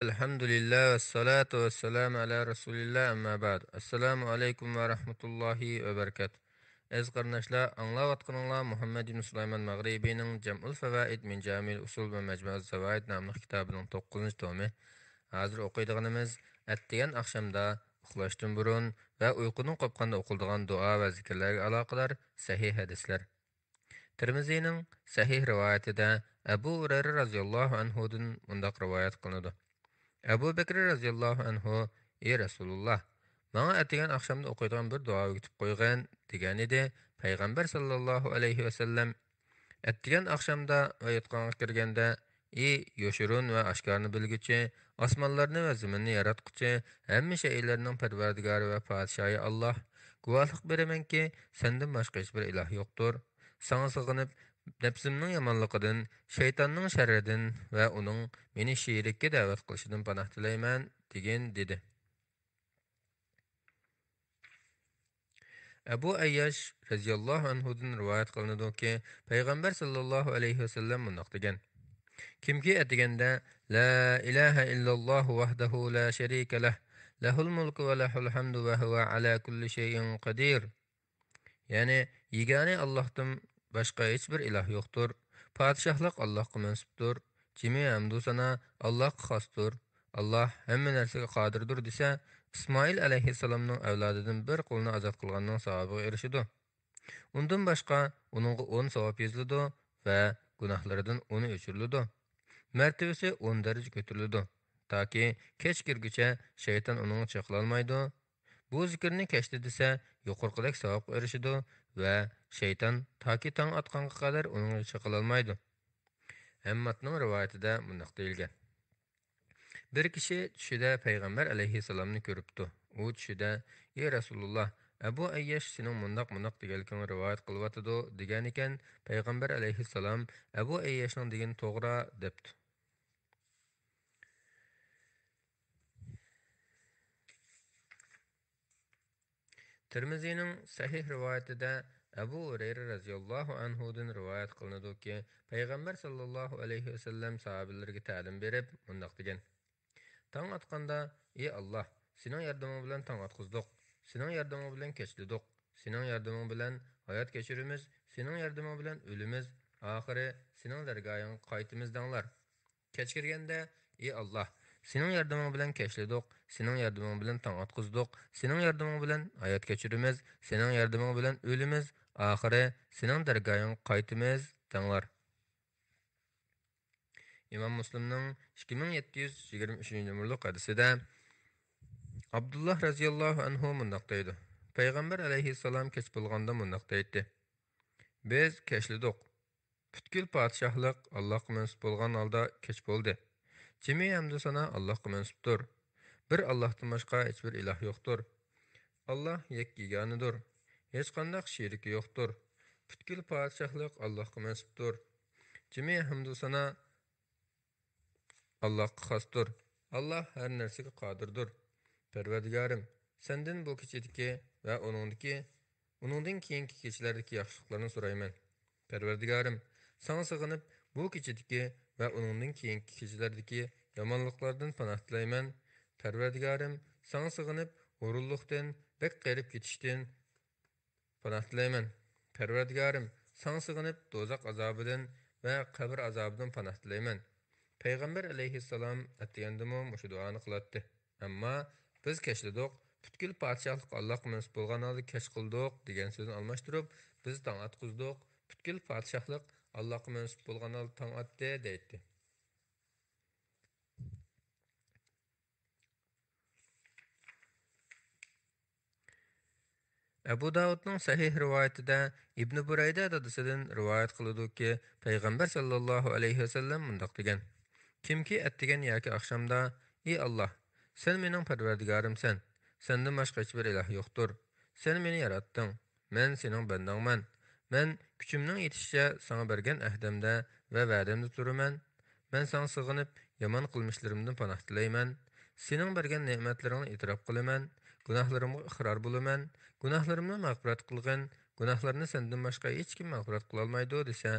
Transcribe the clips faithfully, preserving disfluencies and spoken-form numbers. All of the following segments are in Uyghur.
ئەلھەمدۇلىللا، ۋەسسالاتۇ ۋەسسالامۇ ئەلا رەسۇلىللا، ئەمما بەئد. ئەسسالامۇ ئەلەيكۇم ۋە رەھمەتۇللاھى ۋە بەرىكاتۇھ. ئەزىز قېرىنداشلار، ئاڭلاۋاتقىنىڭلار مۇھەممەد ئىبن سۇلايمان مەغرىبىنىڭ جەمئۇل فەۋائىد مىن جامىل ئۇسۇل ۋە مەجمۇئۇز زاۋائىد ناملىق كىتابىنىڭ توققۇزىنچى تومى. ھازىر ئوقۇيدىغىنىمىز ئەتىگەن ئاخشامدا ئۇخلاشتىن بۇرۇن ۋە ئۇيقۇدىن قوپقاندا ئوقۇلىدىغان دۇئا ۋە زىكىرلەرگە ئالاقىدار سەھىھ ھەدىسلەر. تىرمىزىنىڭ سەھىھ رىۋايىتىدە ئەبۇ ھۇرەيرە رازىياللاھۇ ئەنھۇدىن مۇنداق رىۋايەت قىلىنىدۇ. ئەبۇ بەكرى رازىياللاھۇ ئەنھۇ، ئى رەسۇلۇللا، ماڭا ئەتىگەن ئاخشامدا ئوقۇيدىغان بىر دۇئا ئۆگىتىپ قويغىن، دېگەنىدى. پەيغەمبەر ساللاللاھۇ ئەلەيھى ۋەسەللەم، ئەتىگەن ئاخشامدا ۋە ياتقانغا كىرگەندە، ئى يوشۇرۇن ۋە ئاشكارىنى بىلگۈچى، ئاسمانلارنى ۋە زېمىننى ياراتقۇچى، ھەممە شەيئىلەرنىڭ پەرۋەردىگارى ۋە پادىشاھى ئاللاھ، گۇۋاھلىق بېرىمەنكى، سەندىن باشقا ھېچبىر ئىلاھ يوقتۇر. ساڭا سېغىنىپ، نەپسىمنىڭ يامانلىقىدىن، شەيتاننىڭ شەررىدىن ۋە ئۇنىڭ مېنى شېرىككە دەۋەت قىلىشىدىن پاناھ تىلەيمەن، دېگىن، دېدى. ئەبۇ ئەيياش رەزىياللاھۇ ئەنھۇدىن رىۋايەت قىلىنىدۇكى، پەيغەمبەر ساللاللاھۇ ئەلەيھى ۋەسەللەم مۇنداق دېگەن: كىمكى ئەتىگەندە، لا ئىلاھە ئىللاللاھۇ ۋەھدەھۇ لا شەرىكە لەھ، لەھۇل مۇلكۇ ۋە لەھۇل ھەمدۇ ۋە ھۇۋە ئەلا كۇللى شەيئىن قەدىر، يەنى يېگانە ئاللاھتىن باشقا ھېچبىر ئىلاھ يوقتۇر، پادىشاھلىق ئاللاھقا مەنسۇپتۇر، جىمى ھەمدۇ سانا ئاللاھقا خاستۇر، ئاللاھ ھەممە نەرسىگە قادىردۇر دېسە، ئىسمائىل ئەلەيھىسسالامنىڭ ئەۋلادىدىن بىر قۇلنى ئازاد قىلغاننىڭ ساۋابىغا ئېرىشىدۇ. ئۇندىن باشقا ئۇنىڭغا ئون ساۋاب يېزىلىدۇ ۋە گۇناھلىرىدىن ئونى ئۆچۈرۈلىدۇ. مەرتىۋىسى ئون دەرىجە كۆتۈرۈلىدۇ، تاكى كەچ كىرگۈچە شەيتان ئۇنىڭغا چېقىلالمايدۇ. بۇ زىكىرنى كەچتە دېسە، يۇقىرىقىدەك ساۋابقا ئېرىشىدۇ ۋە شەيتان تاكى تاڭ ئاتقانغا قەدەر ئۇنىڭغا چېقىلالمايدۇ. ھەممادنىڭ رىۋايىتىدە مۇنداق دېيىلگەن: بىر كىشى چۈشىدە پەيغەمبەر ئەلەيھىسسالامنى كۆرۈپتۇ. ئۇ چۈشىدە، ئى رەسۇلۇللا، ئەبۇ ئەيياش سېنىڭ مۇنداق مۇنداق دېگەنلىكىڭنى رىۋايەت قىلىۋاتىدۇ، دېگەنىكەن، پەيغەمبەر ئەلەيھىسسالام، ئەبۇ ئەيياشنىڭ دېگىنى توغرا، دەپتۇ. تىرمىزىنىڭ سەھىھ رىۋايىتىدە ئەبۇ ھۇرەيرە رەزىياللاھۇ ئەنھۇدىن رىۋايەت قىلىنىدۇكى، پەيغەمبەر ساللاللاھۇ ئەلەيھى ۋەسەللەم ساھابىلىرىگە تەلىم بېرىپ مۇنداق دېگەن: تاڭ ئاتقاندا، ئى ئاللاھ، سېنىڭ ياردىمىڭ بىلەن تاڭ ئاتقۇزدۇق، سېنىڭ ياردىمىڭ بىلەن كەچلىدۇق، سېنىڭ ياردىمىڭ بىلەن ھايات كەچۈرىمىز، سېنىڭ ياردىمىڭ بىلەن ئۆلىمىز، ئاخىرى سېنىڭ دەرگاھىڭغا قايتىمىز دەڭلار. كەچ كىرگەندە، ئى ئاللاھ، سېنىڭ ياردىمىڭ بىلەن كەچلىدۇق، سېنىڭ ياردىمىڭ بىلەن تاڭ ئاتقۇزدۇق، سېنىڭ ياردىمىڭ بىلەن ھايات كەچۈرىمىز، سېنىڭ ياردىمىڭ بىلەن ئۆلىمىز، ئاخىرى سېنىڭ دەرگاھىڭغا قايتىمىز دەڭلار. ئىمام مۇسلىمنىڭ ئىككى مىڭ يەتتە يۈز يىگىرمە ئۈچىنچى نومۇرلۇق ھەدىسىدە ئابدۇللاھ رەزىياللاھۇ ئەنھۇ مۇنداق دەيدۇ: پەيغەمبەر ئەلەيھىسسالام كەچ بولغاندا مۇنداق دەيتتى: بىز كەچلىدۇق. پۈتكۈل پادىشاھلىق ئاللاھقا مەنسۇپ بولغان ھالدا كەچ بولدى. جىمى ھەمدۇ سانا ئاللاھقا مەنسۇپتۇر. بىر ئاللاھتىن باشقا ھېچبىر ئىلاھ يوقتۇر. ئاللاھ يەككە يېگانىدۇر. ھېچقانداق شېرىكى يوقتۇر. پۈتكۈل پادىشاھلىق ئاللاھقا مەنسۇپتۇر. جىمى ھەمدۇ سانا ئاللاھقا خاستۇر. ئاللاھ ھەر نەرسىگە قادىردۇر. پەرۋەردىگارىم، سەندىن بۇ كېچىدىكى ۋە ئۇنىڭدىكى، ئۇنىڭدىن كېيىنكى كېچىلەردىكى ياخشىلىقلارنى سورايمەن. پەرۋەردىگارىم، ساڭا سېغىنىپ، بۇ كېچىدىكى ۋە ئۇنىڭدىن كېيىنكى كېچىلەردىكى يامانلىقلاردىن پاناھ تىلەيمەن. پەرۋەردىگارىم، ساڭا سېغىنىپ، ھۇرۇنلۇقتىن، بەك قېرىپ كېتىشتىن، پاناھ تىلەيمەن. پەرۋەردىگارىم، ساڭا سېغىنىپ، دوزاخ ئازابىدىن ۋە قەبرە ئازابىدىن پاناھ تىلەيمەن. پەيغەمبەر ئەلەيھىسسالام ئەتىگەندىمۇ مۇشۇ دۇئانى قىلاتتى. ئەمما بىز كەچلىدۇق، پۈتكۈل پادىشاھلىق ئاللاھقا مەنسۇپ بولغان ھالدا كەچ قىلدۇق دېگەن سۆزنى ئالماشتۇرۇپ، بىز تاڭ ئاتقۇزدۇق، پۈتكۈل پادىشاھلىق ئاللاھقا مەنسۇپ بولغان ھالدا تاڭ ئاتتى دەيتتى. ئەبۇ داۋۇدنىڭ سەھىھ رىۋايىتىدە ئىبنى بۇرەيدە دادىسىدىن رىۋايەت قىلىدۇكى، پەيغەمبەر ساللاللاھۇ ئەلەيھى ۋەسەللەم مۇنداق دېگەن: كىمكى ئەتىگەن ياكى ئاخشامدا، ئى ئاللاھ، سەن مېنىڭ پەرۋەردىگارىمسەن، سەندىن باشقا ھېچبىر ئىلاھ يوقتۇر، سەن مېنى ياراتتىڭ، مەن سېنىڭ بەندەڭمەن، مەن كۈچۈمنىڭ يېتىشىچە ساڭا بەرگەن ئەھدەمدە ۋە ۋەدەمدە تۇرىمەن، مەن ساڭا سېغىنىپ، يامان قىلمىشلىرىمدىن پاناھ تىلەيمەن. سېنىڭ بەرگەن نېمەتلىرىڭنى ئېتىراپ قىلىمەن. گۇناھلىرىمغا ئىقرار بولىمەن. گۇناھلىرىمنى مەغپىرەت قىلغىن. گۇناھلارنى سەندىن باشقا ھېچكىم مەغپىرەت قىلالمايدۇ دېسە،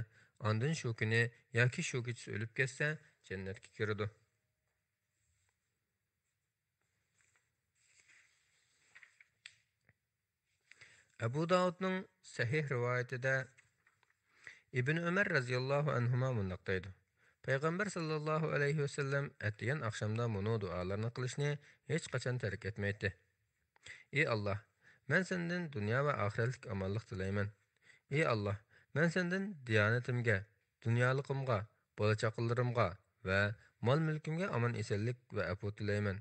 ئاندىن شۇ كۈنى ياكى شۇ كېچىسى ئۆلۈپ كەتسە، جەننەتكە كىرىدۇ. ئەبۇ داۋۇدنىڭ سەھىھ رىۋايىتىدە ئىبن ئۆمەر رەزىياللاھۇ ئەنھۇما مۇنداق دەيدۇ: پەيغەمبەر ساللاللاھۇ ئەلەيھى ۋەسەللەم ئەتىگەن ئاخشامدا مۇنۇ دۇئالارنى قىلىشنى ھېچقاچان تەرك ئەتمەيتتى: ئى ئاللاھ، مەن سەندىن دۇنيا ۋە ئاخىرەتلىك ئامانلىق تىلەيمەن. ئى ئاللاھ، مەن سەندىن دىيانىتىمگە، دۇنيالىقىمغا، بالا-چاقىلىرىمغا ۋە مال-مۈلكۈمگە ئامان-ئېسەنلىك ۋە ئەپۇ تىلەيمەن.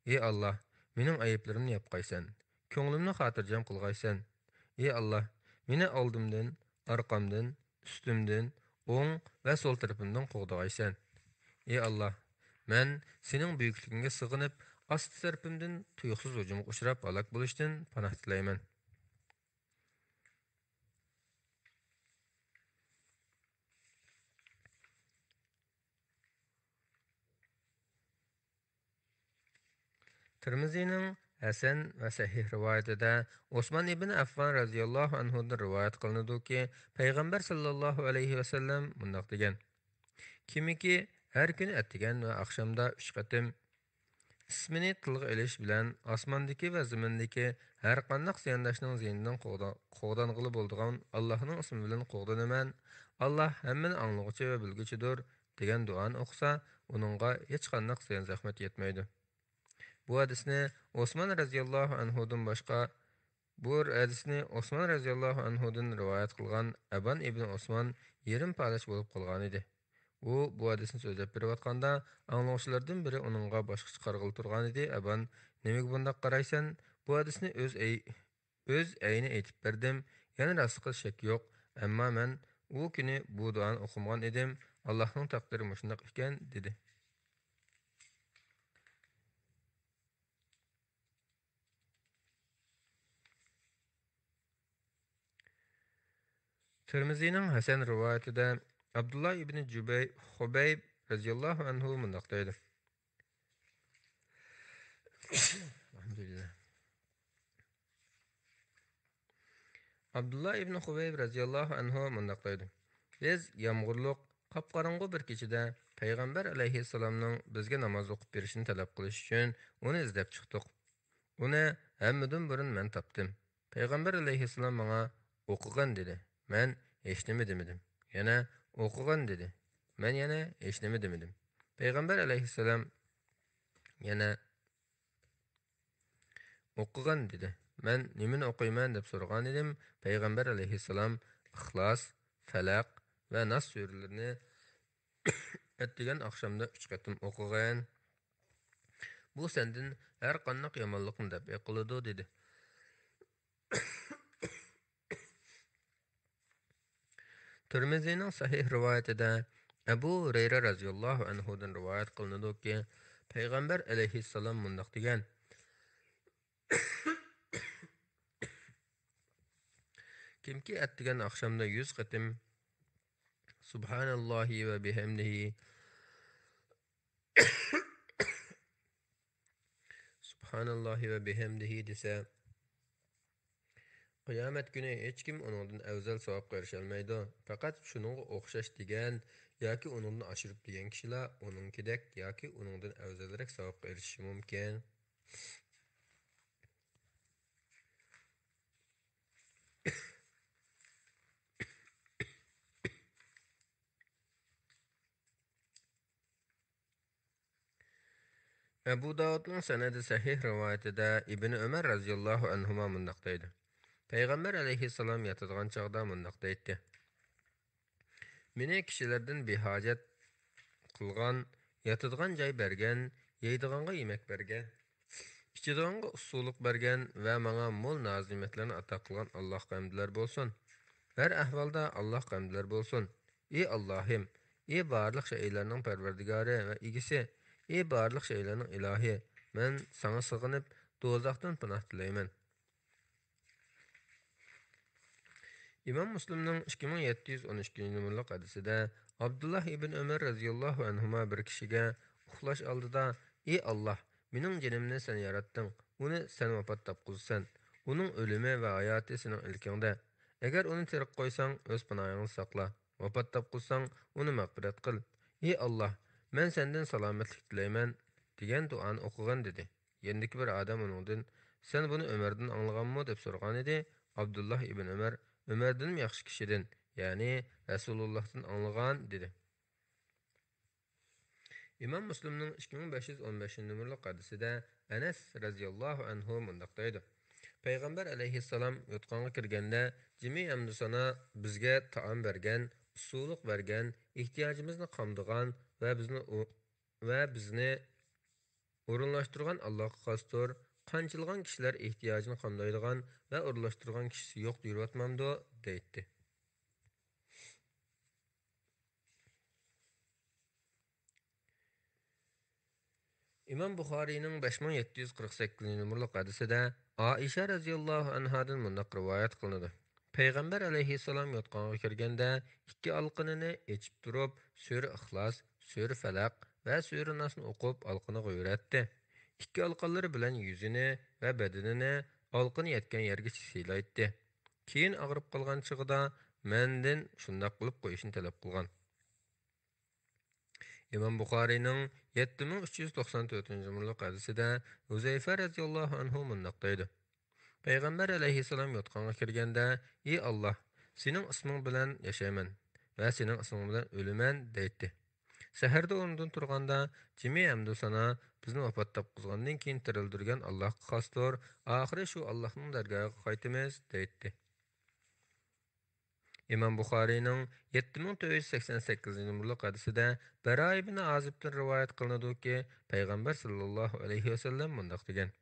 ئى ئاللاھ، مېنىڭ ئەيىبلىرىمنى ياپقايسەن، كۆڭلۈمنى خاتىرجەم قىلغايسەن. ئى ئاللاھ، مېنى ئالدىمدىن، ئارقامدىن، ئۈستۈمدىن، ئوڭ ۋە سول تەرىپىمدىن قوغدىغايسەن. ئى ئاللاھ، مەن سېنىڭ بۈيۈكلۈكۈڭگە سىغىنىپ، ئاستى تەرىپىمدىن تۇيۇقسىز ھۇجۇمغا ئۇچراپ ھالاك بولۇشتىن پاناھ تىلەيمەن. تىرمىزىنىڭ ھەسەن ۋە سەھىھ رىۋايىتىدە ئوسمان ئىبن ئەففان رەزىياللاھۇ ئەنھۇدىن رىۋايەت قىلىنىدۇكى، پەيغەمبەر ساللاللاھۇ ئەلەيھى ۋەسەللەم مۇنداق دېگەن: كىمكى ھەر كۈنى ئەتىگەن ۋە ئاخشامدا ئۈچ قېتىم ئىسمىنى تىلغا ئېلىش بىلەن ئاسماندىكى ۋە زېمىندىكى ھەر قانداق زىيانداشنىڭ زىيىنىدىن قوغدا-، قوغدانغىلى بولىدىغان ئاللاھنىڭ ئىسمى بىلەن قوغدىنىمەن، ئاللاھ ھەممىنى ئاڭلىغۇچى ۋە بىلگۈچىدۇر، دېگەن دۇئانى ئوقۇسا، ئۇنىڭغا ھېچقانداق زىيان-زەخمەت يەتمەيدۇ. بۇ ھەدىسنى ئوسمان رەزىياللاھۇ ئەنھۇدىن باشقا، بۇ ھەدىسنى ئوسمان رەزىياللاھۇ ئەنھۇدىن رىۋايەت قىلغان ئەبان ئىبن ئوسمان يېرىم پالەچ بولۇپ قالغانىدى. ئۇ بۇ ھەدىسنى سۆزلەپ بېرىۋاتقاندا، ئاڭلىغۇچىلاردىن بىرى ئۇنىڭغا باشقىچە قارىغىلى تۇرغانىدى. ئەبان، نېمىگە بۇنداق قارايسەن؟ بۇ ھەدىسنى ئۆز ئەي-، ئۆز ئەينى ئېيتىپ بەردىم. يەنە راستلىقىدا شەك يوق. ئەمما مەن ئۇ كۈنى بۇ دۇئانى ئوقۇمىغان ئىدىم. ئاللاھنىڭ تەقدىرى مۇشۇنداق ئىكەن، دېدى. تىرمىزىنىڭ ھەسەن رىۋايىتىدە ئابدۇللا ئىبنى جۇبەي-، خۇبەيب رەزىياللاھۇ ئەنھۇ مۇنداق دەيدۇ. ئابدۇللا ئىبنى خۇبەيب رەزىياللاھۇ ئەنھۇ مۇنداق دەيدۇ: بىز يامغۇرلۇق، قاپقاراڭغۇ بىر كېچىدە پەيغەمبەر ئەلەيھىسسالامنىڭ بىزگە ناماز ئوقۇپ بېرىشىنى تەلەپ قىلىش ئۈچۈن ئۇنى ئىزدەپ چىقتۇق. ئۇنى ھەممىدىن بۇرۇن مەن تاپتىم. پەيغەمبەر ئەلەيھىسسالام ماڭا «ئوقۇغىن» دېدى. مەن ھېچنېمە دېمىدىم. يەنە «ئوقۇغىن» دېدى. مەن يەنە ھېچنېمە دېمىدىم. پەيغەمبەر ئەلەيھىسسالام يەنە «ئوقۇغىن» دېدى. مەن «نېمىنى ئوقۇيمەن؟» دەپ سورىغانىدىم. پەيغەمبەر ئەلەيھىسسالام ئىخلاس، فەلەق ۋە ناس سۈرىلىرىنى ئەتىگەن ئاخشامدا ئۈچ قېتىم ئوقۇغىن. بۇ سەندىن ھەر قانداق يامانلىقنى دەپئى قىلىدۇ، دېدى. تىرمىزىنىڭ سەھىھ رىۋايىتىدە ئەبۇ ھۇرەيرە رەزىياللاھۇ ئەنھۇدىن رىۋايەت قىلىنىدۇكى، پەيغەمبەر ئەلەيھىسسالام مۇنداق دېگەن: كىمكى ئەتىگەن ئاخشامدا يۈز قېتىم سۇبھاناللاھى ۋە بىھەمدىھى، سۇبھاناللاھى ۋە بىھەمدىھى دېسە، قىيامەت كۈنى ھېچكىم ئۇنىڭدىن ئەۋزەل ساۋابقا ئېرىشەلمەيدۇ. پەقەت شۇنىڭغا ئوخشاش دېگەن ياكى ئۇنىڭدىن ئاشۇرۇپ دېگەن كىشىلا ئۇنىڭكىدەك ياكى ئۇنىڭدىن ئەۋزەلرەك ساۋابقا ئېرىشىشى مۇمكىن. ئەبۇ داۋۇدنىڭ سەنىدى سەھىھ رىۋايىتىدە ئىبنى ئۆمەر رەزىياللاھۇ ئەنھۇما مۇنداق دەيدۇ: پەيغەمبەر ئەلەيھىسسالام ياتىدىغان چاغدا مۇنداق دەيتتى: مېنى كىشىلەردىن بىھاجەت قىلغان، ياتىدىغان جاي بەرگەن، يەيدىغانغا يېمەك بەرگەن، ئىچىدىغانغا ئۇسسۇلۇق بەرگەن ۋە ماڭا مول ناز-نېمەتلەرنى ئاتا قىلغان ئاللاھقا ھەمدلەر بولسۇن. ھەر ئەھۋالدا ئاللاھقا ھەمدلەر بولسۇن. ئى ئاللاھىم، ئى بارلىق شەيئىلەرنىڭ پەرۋەردىگارى ۋە ئىگىسى، ئى بارلىق شەيئىلەرنىڭ ئىلاھى، مەن ساڭا سىغىنىپ، دوزاختىن پاناھ تىلەيمەن. ئىمام مۇسلىمنىڭ ئىككى مىڭ يەتتە يۈز ئون ئىككىنچى نومۇرلۇق ھەدىسىدە ئابدۇللاھ ئىبن ئۆمەر رەزىياللاھۇ ئەنھۇما بىر كىشىگە ئۇخلاش ئالدىدا: ئى ئاللاھ، مېنىڭ جېنىمنى سەن ياراتتىڭ، ئۇنى سەن ۋاپات تاپقۇزىسەن. ئۇنىڭ ئۆلۈمى ۋە ھاياتى سېنىڭ ئىلكىڭدە. ئەگەر ئۇنى تىرىك قويساڭ، ئۆز پاناھىڭدا ساقلا. ۋاپات تاپقۇزساڭ، ئۇنى مەغپىرەت قىل. ئى ئاللاھ، مەن سەندىن سالامەتلىك تىلەيمەن، دېگەن دۇئانى ئوقۇغىن، دېدى. يېنىدىكى بىر ئادەم ئۇنىڭدىن، سەن بۇنى ئۆمەردىن ئاڭلىغانمۇ؟ دەپ سورىغانىدى. ئابدۇللاھ ئىبن ئۆمەر ئۆمەردىنمۇ ياخشى كىشىدىن، يەنى رەسۇلۇللاھتىن ئاڭلىغان، دېدى. ئىمام مۇسلىمنىڭ ئىككى مىڭ بەش يۈز ئون بەشىنچى نومۇرلۇق ھەدىسىدە ئەنەس رەزىياللاھۇ ئەنھۇ مۇنداق دەيدۇ: پەيغەمبەر ئەلەيھىسسالام يوتقانغا كىرگەندە، جىمى ھەمدۇسانا بىزگە تائام بەرگەن، ئىسسۇلۇق بەرگەن، ئېھتىياجىمىزنى قامدىغان ۋە بىزنى ئۇ-، ۋە بىزنى ئورۇنلاشتۇرغان ئاللاھقا خاستۇر. قانچىلىغان كىشىلەر ئېھتىياجىنى قامدايدىغان ۋە ئورۇنلاشتۇرغان كىشىسى يوق دېيىلىۋاتمامدۇ؟ دەيتتى. ئىمام بۇخارىينىڭ بەش مىڭ يەتتە يۈز قىرىق سەككىزىنچى نومۇرلۇق ھەدىسىدە ئائىشە رەزىياللاھۇ ئەنھادىن مۇنداق رىۋايەت قىلىنىدۇ: پەيغەمبەر ئەلەيھىسسالام يوتقانغا كىرگەندە، ئىككى ئالىقىنىنى ئېچىپ تۇرۇپ، سۈرە ئىخلاس، سۈرە فەلەق ۋە سۈرە ناسنى ئوقۇپ، ئالىقىنىغا يۆرەتتى. ئىككى ئالىقانلىرى بىلەن يۈزىنى ۋە بەدىنىنى ئالىقىنى يەتكەن يەرگىچە سىيلايتتى. كېيىن ئاغرىپ قالغان چېغىدا مەندىن شۇنداق قىلىپ قويۇشنى تەلەپ قىلغان. ئىمام بۇخارىينىڭ يەتتە مىڭ ئۈچ يۈز توقسان تۆتىنچى نومۇرلۇق ھەدىسىدە ھۇزەيفە رەزىياللاھۇ ئەنھۇ مۇنداق دەيدۇ: پەيغەمبەر ئەلەيھىسسالام يوتقانغا كىرگەندە، ئى ئاللاھ، سېنىڭ ئىسمىڭ بىلەن ياشايمەن ۋە سېنىڭ ئىسمىڭ بىلەن ئۆلىمەن، دەيتتى. سەھەردە ئورنىدىن تۇرغاندا، جىمى ھەمدۇسانا بىزنى ۋاپات تاپقۇزغاندىن كېيىن تىرىلدۈرگەن ئاللاھقا خاستۇر، ئاخىرى شۇ ئاللاھنىڭ دەرگاھىغا قايتىمىز، دەيتتى. ئىمام بۇخارىينىڭ يەتتە مىڭ تۆت يۈز سەكسەن سەككىزىنچى نومۇرلۇق ھەدىسىدە بەرا ئىبنى ئازىبتىن رىۋايەت قىلىنىدۇكى، پەيغەمبەر ساللاللاھۇ ئەلەيھى ۋەسەللەم مۇنداق دېگەن: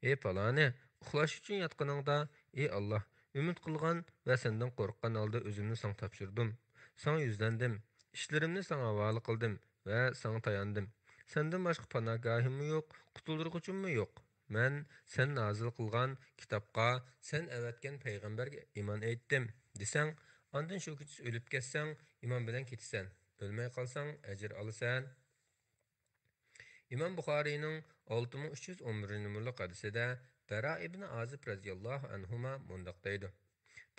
ئى پالانى، ئۇخلاش ئۈچۈن ياتقىنىڭدا، ئى ئاللاھ، ئۈمىد قىلغان ۋە سەندىن قورققان ھالدا ئۆزۈمنى ساڭا تاپشۇردۇم، ساڭا يۈزلەندىم، ئىشلىرىمنى ساڭا ھاۋالە قىلدىم ۋە ساڭا تاياندىم. سەندىن باشقا پاناھگاھىممۇ يوق، قۇتۇلدۇرغۇچۇممۇ يوق. مەن سەن نازىل قىلغان كىتابقا، سەن ئەۋەتكەن پەيغەمبەرگە ئىمان ئېيتتىم، دېسەڭ، ئاندىن شۇ كېچىسى ئۆلۈپ كەتسەڭ، ئىمان بىلەن كېتىسەن، ئۆلمەي قالساڭ، ئەجىر ئالىسەن. ئىمام بۇخارىينىڭ ئالتە مىڭ ئۈچ يۈز ئون بىرىنچى نومۇرلۇق ھەدىسىدە بەرا ئىبنى ئازىب رەزىياللاھۇ ئەنھۇما مۇنداق دەيدۇ: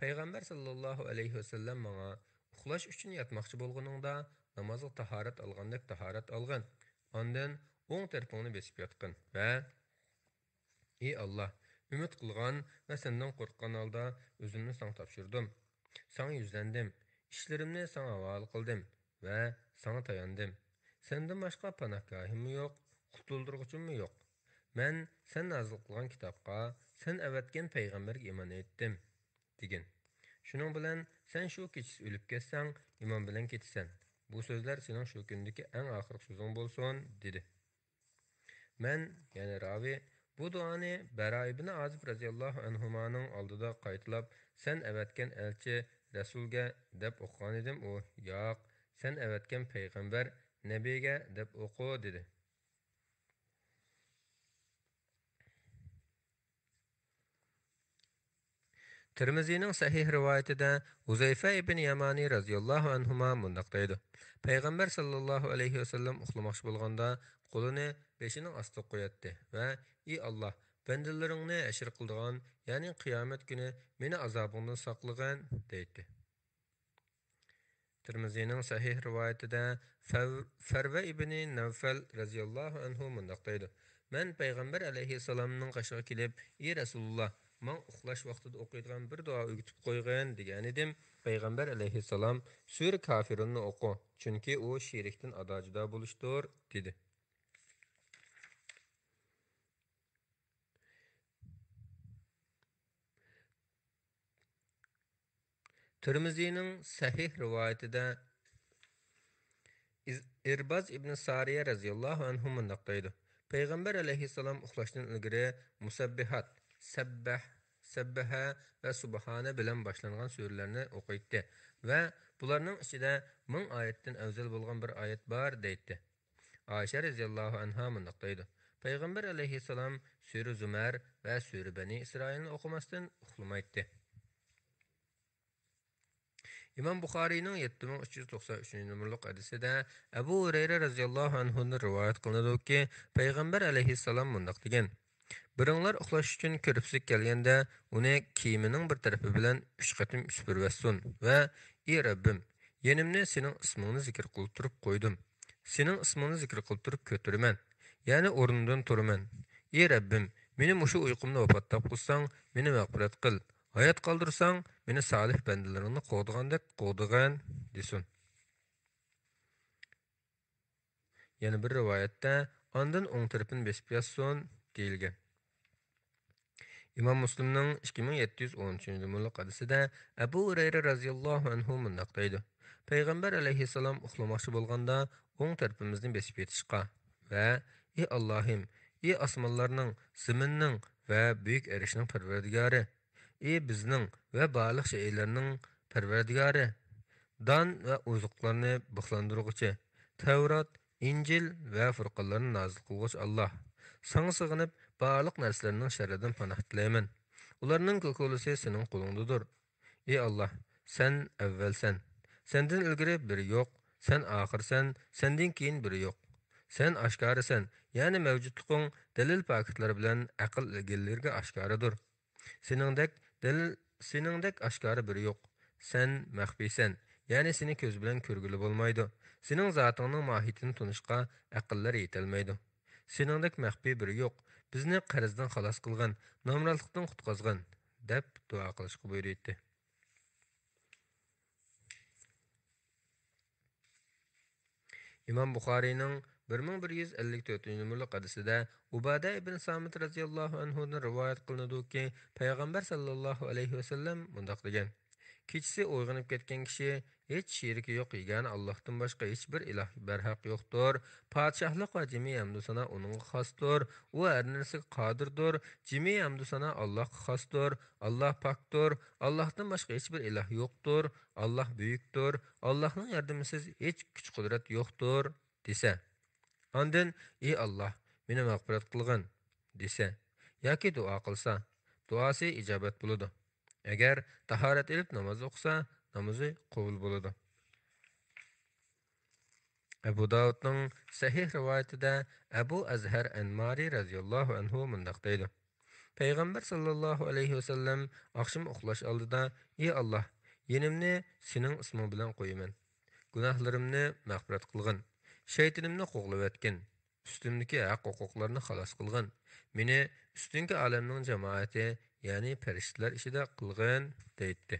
پەيغەمبەر ساللاللاھۇ ئەلەيھى ۋەسەللەم ماڭا، ئۇخلاش ئۈچۈن ياتماقچى بولغىنىڭدا، نامازغا تاھارەت ئالغاندەك تاھارەت ئالغىن، ئاندىن ئوڭ تەرىپىڭنى بېسىپ ياتقىن ۋە ئى ئاللاھ، ئۈمىد قىلغان ۋە سەندىن قورققان ھالدا ئۆزۈمنى ساڭا تاپشۇردۇم. ساڭا يۈزلەندىم. ئىشلىرىمنى ساڭا ھاۋالە قىلدىم ۋە ساڭا تاياندىم. سەندىن باشقا پاناھگاھىممۇ يوق، قۇتۇلدۇرغۇچۇممۇ يوق. مەن سەن نازىل قىلغان كىتابقا، سەن ئەۋەتكەن پەيغەمبەرگە ئىمان ئېيتتىم، دېگىن. شۇنىڭ بىلەن سەن شۇ كېچىسى ئۆلۈپ كەتسەڭ، ئىمان بىلەن كېتىسەن. بۇ سۆزلەر سېنىڭ شۇ كۈندىكى ئەڭ ئاخىرقى سۆزۈڭ بولسۇن، دېدى. مەن، يەنى راۋى، بۇ دۇئانى بەرا ئىبنى ئازىب رەزىياللاھۇ ئەنھۇمانىڭ ئالدىدا قايتىلاپ، سەن ئەۋەتكەن ئەلچى رەسۇلگە دەپ ئوقۇغانىدىم، ئۇ، ياق، سەن ئەۋەتكەن پەيغەمبەر نەبىگە دەپ ئوقۇ، دېدى. تىرمىزىنىڭ سەھىھ رىۋايىتىدە ھۇزەيفە ئىبن يامانى رەزىياللاھۇ ئەنھۇما مۇنداق دەيدۇ: پەيغەمبەر ساللاللاھۇ ئەلەيھى ۋەسەللەم ئۇخلىماقچى بولغاندا، قولىنى بېشىنىڭ ئاستىغا قوياتتى ۋە، ئى ئاللاھ، بەندىلىرىڭنى ھەشر قىلىدىغان، يەنى قىيامەت كۈنى مېنى ئازابىڭدىن ساقلىغىن، دەيتتى. تىرمىزىنىڭ سەھىھ رىۋايىتىدە فەر-، فەرۋە ئىبنى نەۋفەل رەزىياللاھۇ ئەنھۇ مۇنداق دەيدۇ: مەن پەيغەمبەر ئەلەيھىسسالامنىڭ قېشىغا كېلىپ، ئى رەسۇلۇللاھ، ماڭا ئۇخلاش ۋاقتىدا ئوقۇيدىغان بىر دۇئا ئۆگىتىپ قويغىن، دېگەنىدىم. پەيغەمبەر ئەلەيھىسسالام، سۈرە كافىرۇننى ئوقۇ، چۈنكى ئۇ شېرىكتىن ئادا-جۇدا بولۇشتۇر، دېدى. تىرمىزىنىڭ سەھىھ رىۋايىتىدە ئىز-، ئىرباز ئىبنى سارىيە رەزىياللاھۇ ئەنھۇ مۇنداق دەيدۇ: پەيغەمبەر ئەلەيھىسسالام ئۇخلاشتىن ئىلگىرى مۇسەببىھات، سەببەھ، سەببەھە ۋە سۇبھانە بىلەن باشلانغان سۈرىلەرنى ئوقۇيتتى ۋە بۇلارنىڭ ئىچىدە مىڭ ئايەتتىن ئەۋزەل بولغان بىر ئايەت بار، دەيتتى. ئائىشە رەزىياللاھۇ ئەنھا مۇنداق دەيدۇ: پەيغەمبەر ئەلەيھىسسالام سۈرە زۇمەر ۋە سۈرە بەنى ئىسرائىلنى ئوقۇماستىن ئۇخلىمايتتى. ئىمام بۇخارىينىڭ يەتتە مىڭ ئۈچ يۈز توقسان ئۈچىنچى نومۇرلۇق ھەدىسىدە ئەبۇ ھۇرەيرە رەزىياللاھۇ ئەنھۇدىن رىۋايەت قىلىنىدۇكى، پەيغەمبەر ئەلەيھىسسالام مۇنداق دېگەن: بىرىڭلار ئۇخلاش ئۈچۈن كۆرپىسىگە كەلگەندە، ئۇنى كىيىمىنىڭ بىر تەرىپى بىلەن ئۈچ قېتىم سۈپۈرۈۋەتسۇن ۋە، ئى رەببىم، يېنىمنى سېنىڭ ئىسمىڭنى زىكىر قىلدۇرۇپ قويدۇم. سېنىڭ ئىسمىڭنى زىكىر قىلدۇرۇپ كۆتۈرىمەن، يەنى ئورنۇمدىن تۇرىمەن. ئى رەببىم، مېنى مۇشۇ ئۇيقۇمدا ۋاپات تاپقۇزساڭ، مېنى مەغپىرەت قىل. ھايات قالدۇرساڭ، مېنى سالىھ بەندىلىرىڭنى قوغدىغاندەك قوغدىغىن، دېسۇن. يەنە بىر رىۋايەتتە، ئاندىن ئوڭ تەرىپىنى بېسىپ ياتسۇن، دېيىلگەن. ئىمام مۇسلىمنىڭ ئىككى مىڭ يەتتە يۈز ئون ئۈچىنچى نومۇرلۇق ھەدىسىدە ئەبۇ ھۇرەيرە رەزىياللاھۇ ئەنھۇ مۇنداق دەيدۇ: پەيغەمبەر ئەلەيھىسسالام ئۇخلىماقچى بولغاندا ئوڭ تەرىپىمىزنى بېسىپ يېتىشقا ۋە «ئى ئاللاھىم، ئى ئاسمانلارنىڭ، زېمىننىڭ ۋە بۈيۈك ئەرشنىڭ پەرۋەردىگارى، ئى بىزنىڭ ۋە بارلىق شەيئىلەرنىڭ پەرۋەردىگارى، دان ۋە ئوزۇقلارنى بىخلاندۇرغۇچى، تەۋرات، ئىنجىل ۋە فۇرقانلارنى نازىل قىلغۇچى ئاللاھ، ساڭا سېغىنىپ بارلىق نەرسىلەرنىڭ شەررىدىن پاناھ تىلەيمەن. ئۇلارنىڭ كوكۇلىسى سېنىڭ قولۇڭدىدۇر. ئى ئاللاھ، سەن ئەۋۋەلسەن. سەندىن ئىلگىرى بىرى يوق. سەن ئاخىرسەن، سەندىن كېيىن بىرى يوق. سەن ئاشكارىسەن، يەنى مەۋجۇتلۇقۇڭ دەلىل-پاكىتلار بىلەن ئەقىل ئىگىلىرىگە ئاشكارىدۇر. سېنىڭدەك دەلىل، سېنىڭدەك ئاشكارا بىرى يوق. سەن مەخپىيسەن، يەنى سېنى كۆز بىلەن كۆرگىلى بولمايدۇ. سېنىڭ زاتىڭنىڭ ماھىيىتىنى تونۇشقا ئەقىللەر يېتەلمەيدۇ. سېنىڭدەك مەخپىي بىرى يوق. بىزنى قەرزدىن خالاس قىلغىن، نامراتلىقتىن قۇتقازغىن، دەپ دۇئا قىلىشقا بۇيرۇيتتى. ئىمام بۇخارىينىڭ بىر مىڭ بىر يۈز ئەللىك تۆتىنچى نومۇرلۇق ھەدىسىدە ئۇبادە ئىبن سامىت رەزىياللاھۇ ئەنھۇدىن رىۋايەت قىلىنىدۇكى، پەيغەمبەر ساللاللاھۇ ئەلەيھى ۋەسەللەم مۇنداق دېگەن: كېچىسى ئويغىنىپ كەتكەن كىشى ھېچ شېرىكى يوق يېگانە ئاللاھتىن باشقا ھېچبىر ئىلاھ بەرھەق يوقتۇر. پادىشاھلىق ۋە جىمى ھەمدۇسانا ئۇنىڭغا خاستۇر. ئۇ ھەر نەرسىگە قادىردۇر. جىمى ھەمدۇسانا ئاللاھقا خاستۇر. ئاللاھ پاكتۇر. ئاللاھتىن باشقا ھېچبىر ئىلاھ يوقتۇر. ئاللاھ بۈيۈكتۇر. ئاللاھنىڭ ياردىمىسىز ھېچ كۈچ-قۇدرەت يوقتۇر، دېسە. ئاندىن، ئى ئاللاھ، مېنى مەغپىرەت قىلغىن، دېسە ياكى دۇئا قىلسا، دۇئاسى ئىجابەت بولىدۇ. ئەگەر تاھارەت ئېلىپ ناماز ئوقۇسا، نامىزى قوبۇل بولىدۇ. ئەبۇ داۋۇدنىڭ سەھىھ رىۋايىتىدە ئەبۇ ئەزھەر ئەنمارى رەزىياللاھۇ ئەنھۇ مۇنداق دەيدۇ: پەيغەمبەر ساللاللاھۇ ئەلەيھى ۋەسەللەم ئاخشام ئۇخلاش ئالدىدا، ئى ئاللاھ، يېنىمنى سېنىڭ ئىسمىڭ بىلەن قويىمەن. گۇناھلىرىمنى مەغپىرەت قىلغىن. شەيتىنىمنى قوغلىۋەتكىن. ئۈستۈمدىكى ھەق-ھوقۇقلارنى خالاس قىلغىن. مېنى ئۈستۈنكى ئالەمنىڭ جامائىتى، يەنى پەرىشتىلەر ئىچىدە قىلغىن، دەيتتى.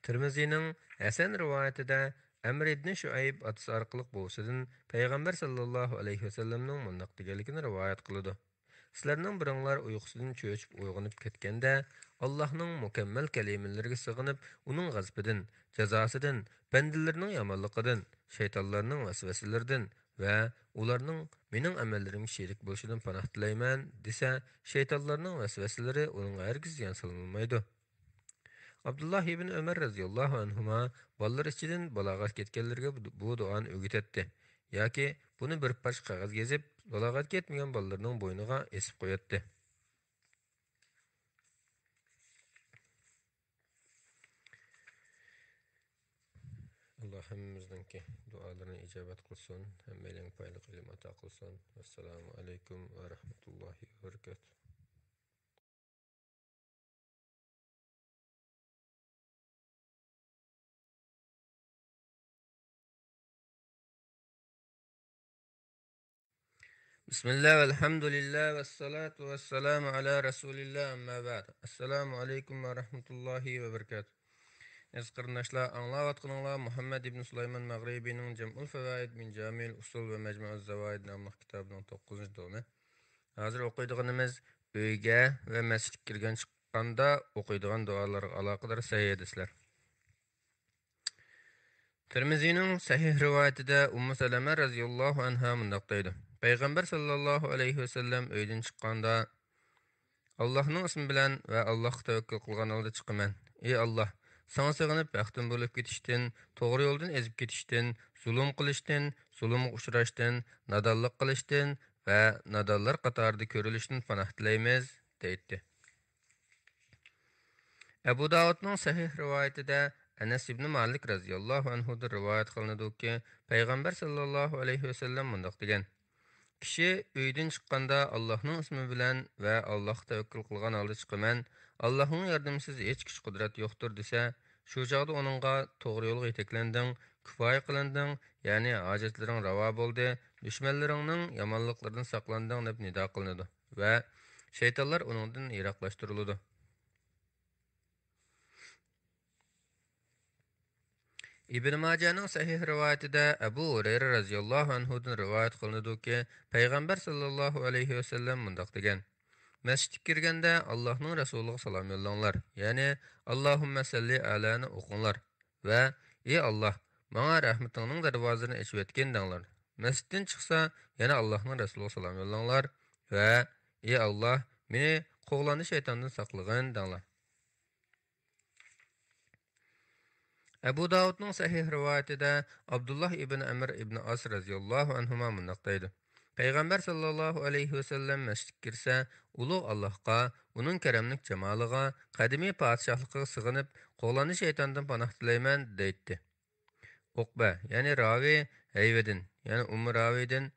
تىرمىزىنىڭ ھەسەن رىۋايىتىدە ئەمر ئىبنى شۇئەيب ئاتىسى ئارقىلىق بوۋىسىدىن پەيغەمبەر ساللاللاھۇ ئەلەيھى ۋەسەللەمنىڭ مۇنداق دېگەنلىكىنى رىۋايەت قىلىدۇ: سىلەرنىڭ بىرىڭلار ئۇيقۇسىدىن چۆچۈپ ئويغىنىپ كەتكەندە، ئاللاھنىڭ مۇكەممەل كەلىمىلىرىگە سىغىنىپ، ئۇنىڭ غەزىپىدىن، جازاسىدىن، بەندىلىرىنىڭ يامانلىقىدىن، شەيتانلارنىڭ ۋەسۋەسىلىرىدىن ۋە ئۇلارنىڭ مېنىڭ ئەمەللىرىمگە شېرىك بولۇشىدىن پاناھ تىلەيمەن، دېسە، شەيتانلارنىڭ ۋەسۋەسىلىرى ئۇنىڭغا ھەرگىز زىيان سالالمايدۇ. ئابدۇللاھ ئىبن ئۆمەر رەزىياللاھۇ ئەنھۇما بالىلىرى ئىچىدىن بالاغەتكە يەتكەنلىرىگە بۇ، بۇ دۇئانى ئۆگىتەتتى ياكى بۇنى بىر پارچە قەغەزگە يېزىپ، بالاغەتكە يەتمىگەن بالىلىرىنىڭ بوينىغا ئېسىپ قوياتتى. ئاللاھ ھەممىمىزنىڭكى دۇئالىرىنى ئىجابەت قىلسۇن، ھەممەيلەنگە پايدىلىق ئىلىم ئاتا قىلسۇن. ۋەسسالامۇ ئەلەيكۇم ۋە رەھمەتۇللاھى ۋە بەرىكاتۇھ. بسم الله والحمد لله والصلاة والسلام على رسول الله، أما بعد. السلام عليكم ورحمة الله وبركاته. ئەزىز قېرىنداشلار، ئاڭلاۋاتقىنىڭلار مۇھەممەد ئىبن سۇلايمان مەغرىبىنىڭ جەمئۇل فەۋائىد مىن جامىئىل ئۇسۇل ۋە مەجمۇئۇز زاۋائىد ناملىق كىتابىنىڭ توققۇزىنچى تومى. ھازىر ئوقۇيدىغىنىمىز ئۆيگە ۋە مەسچىتكە كىرگەن چىققاندا ئوقۇيدىغان دۇئالارغا ئالاقىدار سەھىھ ھەدىسلەر. تىرمىزىنىڭ سەھىھ رىۋايىتىدە ئۇممۇ سەلەمە رەزىياللاھۇ ئەنھا مۇنداق دەيدۇ: پەيغەمبەر ساللاللاھۇ ئەلەيھى ۋەسەللەم ئۆيدىن چىققاندا، ئاللاھنىڭ ئىسمى بىلەن ۋە ئاللاھقا تەۋەككۈل قىلغان ھالدا چىقىمەن. ئى ئاللاھ، ساڭا سېغىنىپ ھەقتىن بۇرۇلۇپ كېتىشتىن، توغرا يولدىن ئېزىپ كېتىشتىن، زۇلۇم قىلىشتىن، زۇلۇمغا ئۇچراشتىن، نادانلىق قىلىشتىن ۋە نادانلار قاتارىدا كۆرۈلۈشتىن پاناھ تىلەيمىز، دەيتتى. ئەبۇ داۋۇدنىڭ سەھىھ رىۋايىتىدە ئەنەس ئىبنى مالىك رەزىياللاھۇ ئەنھۇدىن رىۋايەت قىلىنىدۇكى، پەيغەمبەر ساللاللاھۇ ئەلەيھى ۋەسەللەم مۇنداق دېگەن: كىشى ئۆيدىن چىققاندا، ئاللاھنىڭ ئىسمى بىلەن ۋە ئاللاھقا تەۋەككۈل قىلغان ھالدا چىقىمەن، ئاللاھنىڭ ياردىمىسىز ھېچ كۈچ-قۇدرەت يوقتۇر، دېسە، شۇ چاغدا ئۇنىڭغا توغرا يولغا يېتەكلەندىڭ، كۇپايە قىلىندىڭ، يەنى ھاجەتلىرىڭ راۋا بولدى، دۈشمەنلىرىڭنىڭ يامانلىقلىرىدىن ساقلاندىڭ» دەپ نىدا قىلىنىدۇ ۋە شەيتانلار ئۇنىڭدىن يىراقلاشتۇرۇلىدۇ. ئىبن ماجەنىڭ سەھىھ رىۋايىتىدە ئەبۇ ھۇرەيرە رەزىياللاھۇ ئەنھۇدىن رىۋايەت قىلىنىدۇكى، پەيغەمبەر ساللاللاھۇ ئەلەيھى ۋەسەللەم مۇنداق دېگەن: «مەسچىتكە كىرگەندە ئاللاھنىڭ رەسۇلىغا سالام يوللاڭلار، يەنى ئاللاھۇممە سەللى ئەلەنى ئوقۇڭلار ۋە ئى ئاللاھ، ماڭا رەھمىتىڭنىڭ دەرۋازىلىرىنى ئېچىۋەتكىن دەڭلار. مەسچىتتىن چىقسا يەنە ئاللاھنىڭ رەسۇلىغا سالام يوللاڭلار ۋە ئى ئاللاھ، مېنى قوغلاندى شەيتاندىن ساقلىغىن دەڭلار.» ئەبۇ داۋۇدنىڭ سەھىھ رىۋايىتىدە ئابدۇللاھ ئىبن ئەمر ئىبن ئاس رەزىياللاھۇ ئەنھۇما مۇنداق دەيدۇ: پەيغەمبەر ساللاللاھۇ ئەلەيھى ۋەسەللەم مەسچىتكە كىرسە، ئۇلۇغ ئاللاھقا، ئۇنىڭ كەرەملىك جامالىغا، قەدىمىي پادىشاھلىقىغا سىغىنىپ، قوغلاندى شەيتاندىن پاناھ تىلەيمەن دەيتتى. ئۇقبە، يەنى راۋى، ھەيۋىدىن، يەنى ئۇممۇ راۋىدىن،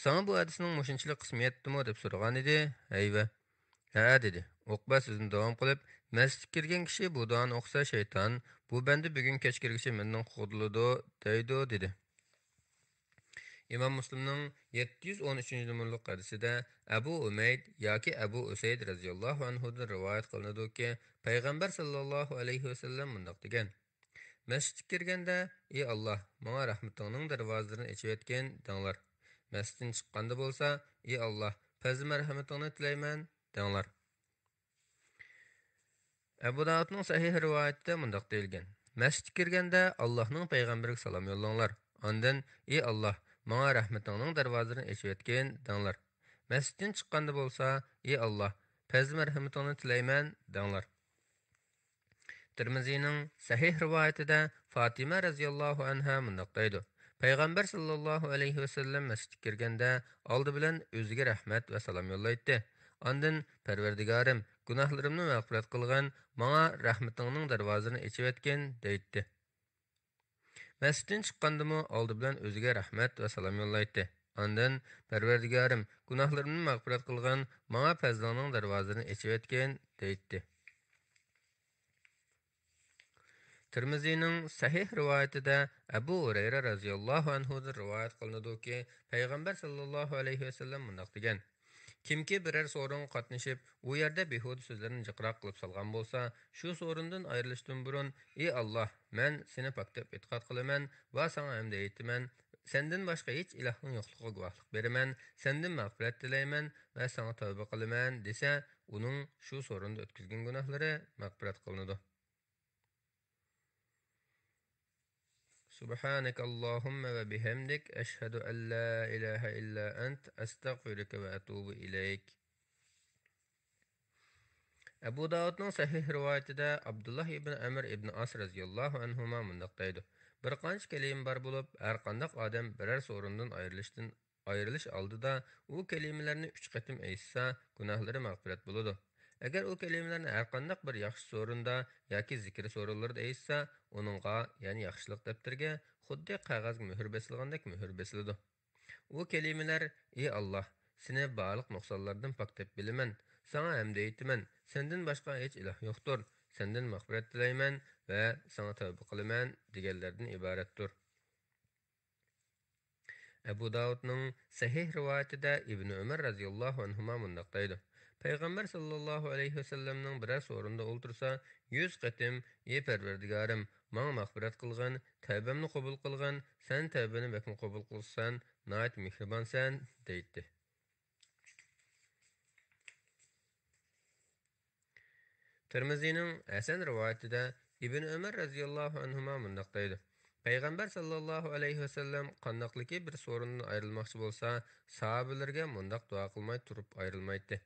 «ساڭا بۇ ھەدىسنىڭ مۇشۇنچىلىك قىسمى يەتتىمۇ؟» دەپ سورىغانىدى. ھەيۋە، «ھەئە» دېدى. ئۇقبە سۆزىنى داۋام قىلىپ، «مەسچىتكە كىرگەن كىشى بۇ دۇئانى ئوقۇسا، شەيتان، بۇ بەندە بۈگۈن كەچ كىرگۈچە مەندىن قوغدىلىدۇ دەيدۇ» دېدى. ئىمام مۇسلىمنىڭ يەتتە يۈز ئون ئۈچىنچى نومۇرلۇق ھەدىسىدە ئەبۇ ئۇمەيد ياكى ئەبۇ ئۇسەيد رەزىياللاھۇ ئەنھۇدىن رىۋايەت قىلىنىدۇكى، پەيغەمبەر ساللاللاھۇ ئەلەيھى ۋەسەللەم مۇنداق دېگەن: «مەسچىتكە كىرگەندە، ئى ئاللاھ، ماڭا رەھمىتىڭنىڭ دەرۋازىلىرىنى ئېچىۋەتكىن» دەڭلار. مەسچىتتىن چىققاندا بولسا، «ئى ئاللاھ، پەزلى مەرھەمىتىڭنى تىلەيمەن» دەڭلار. ئەبۇ داۋۇدنىڭ سەھىھ رىۋايىتىدە مۇنداق دېيىلگەن: «مەسچىتكە كىرگەندە، ئاللاھنىڭ پەيغەمبىرىگە سالام يوللاڭلار. ئاندىن، ئى ئاللاھ، ماڭا رەھمىتىڭنىڭ دەرۋازىلىرىنى ئېچىۋەتكىن دەڭلار. مەسچىتتىن چىققاندا بولسا، ئى ئاللاھ، پەزلى مەرھىمىتىڭنى تىلەيمەن» دەڭلار. تىرمىزىنىڭ سەھىھ رىۋايىتىدە فاتىمە رەزىياللاھۇ ئەنھا مۇنداق دەيدۇ: پەيغەمبەر ساللاللاھۇ ئەلەيھى ۋەسەللەم مەسچىتكە كىرگەندە، ئالدى بىلەن ئۆزىگە رەھمەت ۋە سالام يوللايتتى. ئاندىن، پەرۋەردىگارىم، گۇناھلىرىمنى مەغپىرەت قىلغىن، ماڭا رەھمىتىڭنىڭ دەرۋازىلىرىنى ئېچىۋەتكىن، دەيتتى. مەسچىتتىن چىققاندىمۇ ئالدى بىلەن ئۆزىگە رەھمەت ۋە سالام يوللايتتى. ئاندىن، پەرۋەردىگارىم، گۇناھلىرىمنى مەغپىرەت قىلغىن، ماڭا پەزلىڭنىڭ دەرۋازىلىرىنى ئېچىۋەتكىن، دەيتتى. تىرمىزىنىڭ سەھىھ رىۋايىتىدە ئەبۇ ھۇرەيرە رەزىياللاھۇ ئەنھۇدىن رىۋايەت قىلىنىدۇكى، پەيغەمبەر ساللاللاھۇ ئەلەيھى ۋەسەللەم مۇنداق دېگەن: كىمكى بىرەر سورۇنغا قاتنىشىپ، ئۇ يەردە بىھۇدە سۆزلەرنى جىقراق قىلىپ سالغان بولسا، شۇ سورۇندىن ئايرىلىشتىن بۇرۇن، ئى ئاللاھ، مەن سېنى پاك دەپ ئېتىقاد قىلىمەن ۋە ساڭا ھەمدە ئېيتىمەن، سەندىن باشقا ھېچ ئىلاھنىڭ يوقلۇقىغا گۇۋاھلىق بېرىمەن، سەندىن مەغپىرەت تىلەيمەن ۋە ساڭا تەۋبە قىلىمەن، دېسە، ئۇنىڭ شۇ سورۇندا ئۆتكۈزگەن گۇناھلىرى مەغپىرەت قىلىنىدۇ. سبحانك اللهم وبحمدك، أشهد أن لا إله إلا أنت، أستغفرك وأتوب إليك. ئەبۇ داۋۇدنىڭ سەھىھ رىۋايىتىدە ئابدۇللاھ ئىبن ئەمر ئىبن ئاس رەزىياللاھۇ ئەنھۇما مۇنداق دەيدۇ: بىر قانچە كەلىمە بار بولۇپ، ھەر قانداق ئادەم بىرەر سورۇندىن ئايرىلىشتىن ئايرىلىش ئالدىدا ئۇ كەلىمىلەرنى ئۈچ قېتىم ئېيتسا، گۇناھلىرى مەغپىرەت بولىدۇ. ئەگەر ئۇ كەلىمىلەرنى ھەرقانداق بىر ياخشى سورۇندا ياكى زىكىر سورۇنلىرىدا ئېيتسا، ئۇنىڭغا، يەنى ياخشىلىق دەپتىرىگە خۇددى قەغەزگە مۆھۈر بېسىلغاندەك مۆھۈر بېسىلىدۇ. ئۇ كەلىمىلەر، ئى ئاللاھ، سېنى بارلىق نۇقسانلاردىن پاك دەپ بىلىمەن، ساڭا ھەمدە ئېيتىمەن، سەندىن باشقا ھېچ ئىلاھ يوقتۇر، سەندىن مەغپىرەت تىلەيمەن ۋە ساڭا تەۋبە قىلىمەن دېگەنلەردىن ئىبارەتتۇر. ئەبۇ داۋۇدنىڭ سەھىھ رىۋايىتىدە ئىبنى ئۆمەر رەزىياللاھۇ ئەنھۇما مۇنداق دەيدۇ: پەيغەمبەر ساللاللاھۇ ئەلەيھى ۋەسەللەمنىڭ بىرەر سورۇندا ئولتۇرسا، يۈز قېتىم، ئى پەرۋەردىگارىم، ماڭا مەغپىرەت قىلغىن، تەۋبەمنى قوبۇل قىلغىن، سەن تەۋبىنى بەكمۇ قوبۇل قىلىسەن، ناھايىتى مېھرىبانسەن، دەيتتى. تىرمىزىنىڭ ھەسەن رىۋايىتىدە ئىبن ئۆمەر رەزىياللاھۇ ئەنھۇما مۇنداق دەيدۇ: پەيغەمبەر ساللاللاھۇ ئەلەيھى ۋەسەللەم قانداقلىكى بىر سورۇندىن ئايرىلماقچى بولسا، ساھابىلىرىگە مۇنداق دۇئا قىلماي تۇرۇپ ئايرىلمايتتى: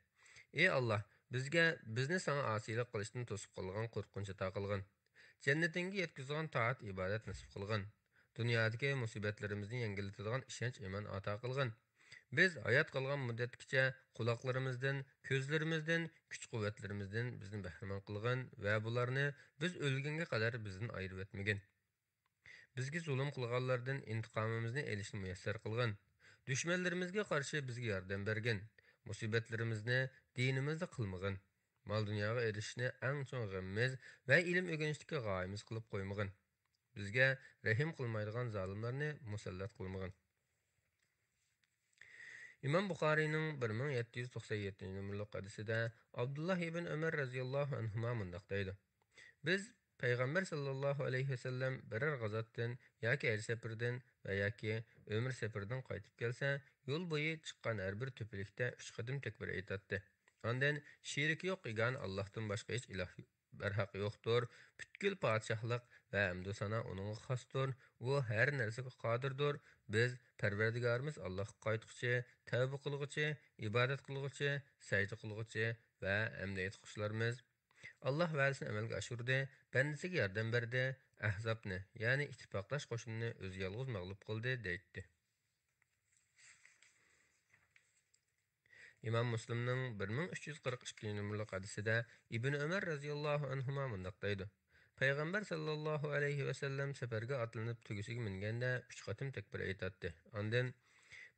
ئى ئاللاھ، بىزگە، بىزنى ساڭا ئاسىيلىق قىلىشتىن توسۇپ قالغان قورقۇنچ ئاتا قىلغىن. جەننىتىڭگە يەتكۈزىدىغان تائەت ئىبادەت نېسىپ قىلغىن. دۇنيادىكى مۇسىبەتلىرىمىزنى يەڭگىللىتىدىغان ئىشەنچ ئىمان ئاتا قىلغىن. بىز ھايات قالغان مۇددەتكىچە قۇلاقلىرىمىزدىن، كۆزلىرىمىزدىن، كۈچ قۇۋۋەتلىرىمىزدىن بىزنى بەھرىمەن قىلغىن ۋە بۇلارنى بىز ئۆلگەنگە قەدەر بىزدىن ئايرىۋەتمىگىن. بىزگە زۇلۇم قىلغانلاردىن ئىنتىقامىمىزنى ئېلىشنى مۇيەسسەر قىلغىن. دۈشمەنلىرىمىزگە قارشى بىزگە ياردەم بەرگىن. مۇسىبەتلىرىمىزنى دىنىمىزدا قىلمىغىن. مال-دۇنياغا ئېرىشىشنى ئەڭ چوڭ غېمىمىز ۋە ئىلىم ئۆگىنىشتىكى غايىمىز قىلىپ قويمىغىن. بىزگە رەھىم قىلمايدىغان زالىملارنى مۇسەللەت قىلمىغىن. ئىمام بۇخارىينىڭ بىر مىڭ يەتتە يۈز توقسان يەتتىنچى نومۇرلۇق ھەدىسىدە ئابدۇللا ئىبن ئۆمەر رەزىياللاھۇ ئەنھۇما مۇنداق دەيدۇ: بىز پەيغەمبەر ساللاللاھۇ ئەلەيھى ۋەسەللەم بىرەر غازاتتىن ياكى ھەج سەپىرىدىن ۋە ياكى ئۆمرە سەپىرىدىن قايتىپ كەلسە، يول بويى چىققان ھەر بىر تۆپىلىكتە ئۈچ قېتىم تەكبىر ئېيتاتتى. ئاندىن شېرىكى يوق يېگانە ئاللاھتىن باشقا ھېچ ئىلاھ بەرھەق يوقتۇر. پۈتكۈل پادىشاھلىق ۋە ھەمدۇ سانا ئۇنىڭغا خاستۇر. ئۇ ھەر نەرسىگە قادىردۇر. بىز پەرۋەردىگارىمىز ئاللاھقا قايتقۇچى، تەۋبە قىلغۇچى، ئىبادەت قىلغۇچى، سەجدە قىلغۇچى ۋە ھەمدە ئېيتقۇچىلارمىز. ئاللاھ ۋەدىسىنى ئەمەلگە ئاشۇردى، بەندىسىگە ياردەم بەردى، ئەھزابنى، يەنى ئىتتىپاقداش قوشۇننى ئۆزى يالغۇز مەغلۇپ قىلدى، دەيتتى. ئىمام مۇسلىمنىڭ بىر مىڭ ئۈچ يۈز قىرىق ئىككىنچى نومۇرلۇق ھەدىسىدە ئىبن ئۆمەر رەزىياللاھۇ ئەنھۇما مۇنداق دەيدۇ: پەيغەمبەر ساللاللاھۇ ئەلەيھى ۋەسەللەم سەپەرگە ئاتلىنىپ تۆگىسىگە مىنگەندە ئۈچ قېتىم تەكبىر ئېيتاتتى. ئاندىن،